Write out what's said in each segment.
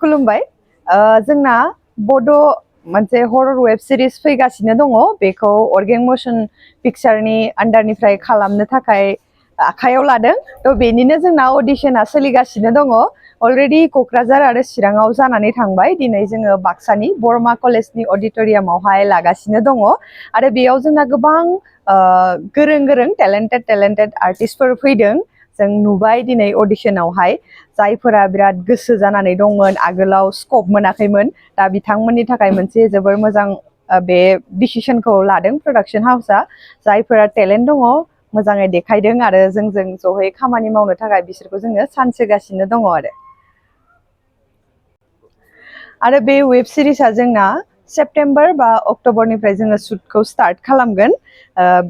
खुलुमबाय जोंना बड' मोनसे हरर वेब सिरिज फैगासिनो दङ बेखौ अर्गें मोशन पिक्चारनि आन्डारनिफ्राय खालामनो थाखाय आखायाव लादों थ' बेनिनो जोंना अडिशना सोलिगासिनो दङ अलरेडि क'क्राझार आरो चिराङाव जानानै थांबाय दिनै जोङो बाक्सानि बरमा कलेजनि अडिट'रियामावहाय लागासिनो दङ आरो बेयाव जोंना गोबां गोरों गोरों टेलेन्टेड आर्टिस्टफोर फैदों जों नुबाय दिनै अडिशनावहाय जायफोरा बिराद गोसो जानानै दंमोन आगोलाव स्कप मोनाखैमोन दा बिथांमोननि थाखाय मोनसे जोबोर मोजां बे डिसिसनखौ लादों प्रडाक्शन हाउसआ जायफोरा टेलेन्ट दङ मोजाङै देखायदों आरो जोंजों ज'यै खामानि मावनो थाखाय बिसोरखौ जोङो चान्स होगासिनो दङ आरो बे वेब सिरिजआ जोंना सेप्टेम्बर बा अक्ट'बरनिफ्राय जोङो शुटखौ स्टार्ट खालामगोन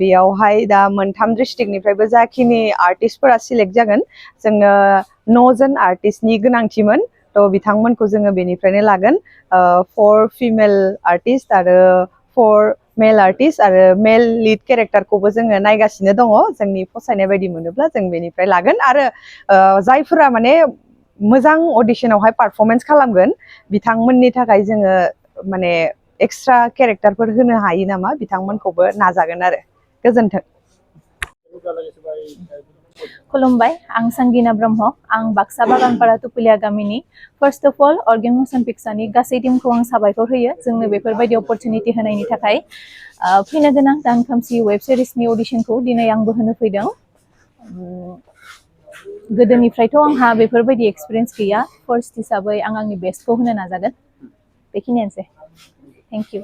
बेयावहाय दा मोनथाम डिस्ट्रिक्टनिफ्रायबो जाखिनि आर्टिस्टफोरा सिलेक्ट जागोन जोंनो 9 जन आर्टिस्टनि गोनांथिमोन थ' बिथांमोनखौ जोङो बेनिफ्रायनो लागोन 4 फिमेल आर्टिस्ट आरो 4 मेल आर्टिस्ट आरो मेल लिड केरेक्टारखौबो जोङो नायगासिनो दङ जोंनि फसायनाय बायदि मोनोब्ला जों बेनिफ्राय लागोन आरो जायफोरा माने मोजां अडिशनावहाय पारफरमेन्स खालामगोन बिथांमोननि थाखाय जोङो माने एक्सट्रा केरेक्टारफोर होनो हायो नामा बिथांमोनखौबो नाजागोन आरो गोजोन्थों खुलुमबाय आं संगिना ब्रह्म आं बाक्सा बागानपारा तुपुलिया गामिनि फार्स्ट अफ अल अर्गें मोशन पिक्चारनि गासै टीमखौ आं साबायखर होयो जोंनो बेफोरबायदि अपरचुनिटि होनायनि थाखाय फैनो गोनां दान खोमसि वेब सिरिजनि अडिशनखौ दिनै आंबो होनो फैदों गोदोनिफ्रायथ' आंहा बेफोरबायदि एक्सपिरियेन्स गैया फार्स्ट हिसाबै आं आंनि बेस्टखौ होनो नाजागोन बेखिनियानोसै थेंक इउ